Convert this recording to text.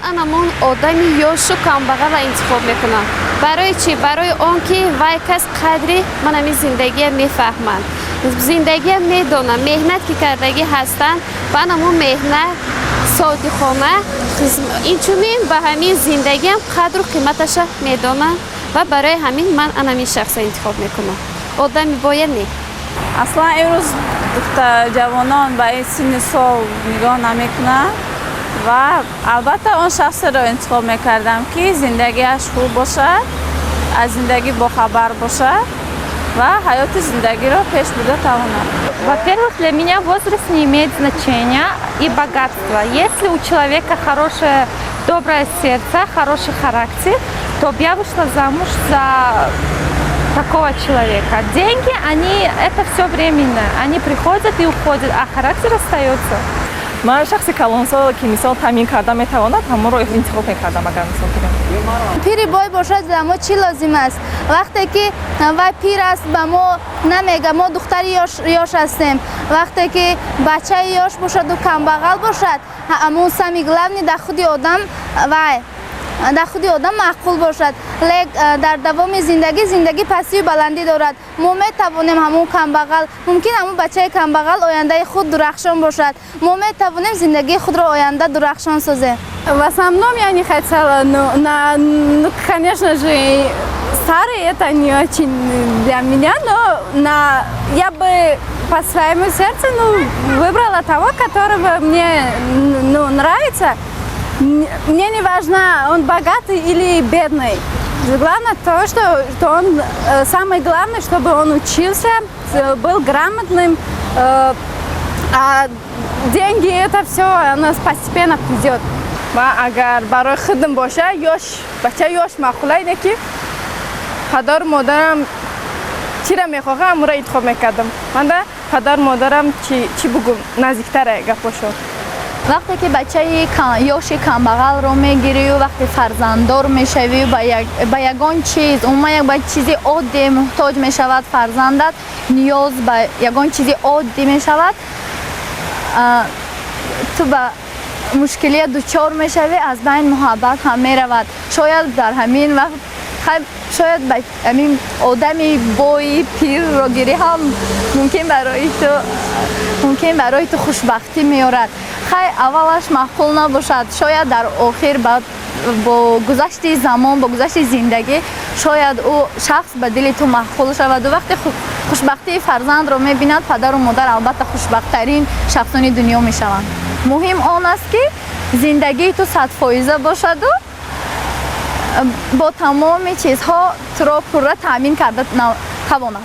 Ман анамон одами ёшу камбағала интихоб мекунам. Барои чӣ? Барои он ки вай кас қадри ман ҳамин зиндагия мефаҳманд, зиндагия медонам, меҳнат ки кардагӣ ҳастанд ва анамон меҳнат содиқона, инчунин ба ҳамин зиндагиам қадру қиматаша медонам ва барои ҳамин ман анамин шахса интихоб мекунам. Одами боя не. Аслан имрӯз ҷавонон ба ин синни сол нигоҳ намекунанд ва албатта он шахсеро интихоб мекардам, ки зиндагиаш хуб бошад, аз зиндагӣ бохабар бошад ва ҳаёти зиндагиро пеш бурда тавонад. Во-первых, для меня возраст не имеет значения и богатство. Если у человека хорошее, доброе сердце, хороший характер, то я вышла замуж за такого человека. Деньги, они, это все временно. Они приходят и уходят, а характер остается. Ман шахси калонсол, ки мисол таъмин карда метавонад, ҳамонро интихоб мекардам, агар мисол гирем. Пири бой бошад, ба мо чӣ лозим аст, вақте ки вай пир аст, ба мо намега, мо духтари ёш ҳастем. Вақте ки бачаи ёш бошаду камбағал бошад, ҳамун самый главный дар худи одам, вай дар худи одам маъқул бошад. Лек дар давоми зиндагӣ, зиндагӣ пастию баландӣ дорад. Мо метавонем ҳамун камбағал, мумкин ҳамун бачаи камбағал ояндаи худ дурахшон бошад, мо метавонем зиндагии худро оянда дурахшон созем. В основном я не хотела, ну, ну, конечно же, старый это не очень для меня, но я бы по своему сердцу, ну, выбрала того, которого мне, ну, нравится. Мне не важно, он богатый или бедный. Главное то, что он, самое главное, чтобы он учился, был грамотным, а деньги это все, оно постепенно придет. Ман агар барои худам боша, ёш, бача ёш маъқула, ине ки падару модарам чира мехоҳам, ҳамуро интихоб мекардам. Манда падару модарам чӣ бугум, наздиктаре гапошон. Вақте ки бачаи ёши камбағалро мегирию, вақте фарзанддор мешавию, ба ягон чиз, умуман ба чизи оддӣ муҳтоҷ мешавад фарзандат, ниёз ба ягон чизи оддӣ мешавад, ту ба мушкилия дучор мешавӣ, аз байн муҳаббат ҳам меравад. Шояд дар ҳамин вақт, шояд ба ҳамин одами бои пирро гирӣ ҳам мумкин барои ту хушбахтӣ меорад. Хай, аввалаш маъқул набошад, шояд дар охир бо гузашти замон, бо гузашти зиндагӣ шояд ӯ шахс ба дили ту маъқул шаваду вақте хушбахтии фарзандро мебинад, падару модар албатта хушбахттарин шахсони дунё мешаванд. Муҳим он аст, ки зиндагии ту 100-фоиза бошаду бо тамоми чизҳо туро пурра таъмин карда тавонад.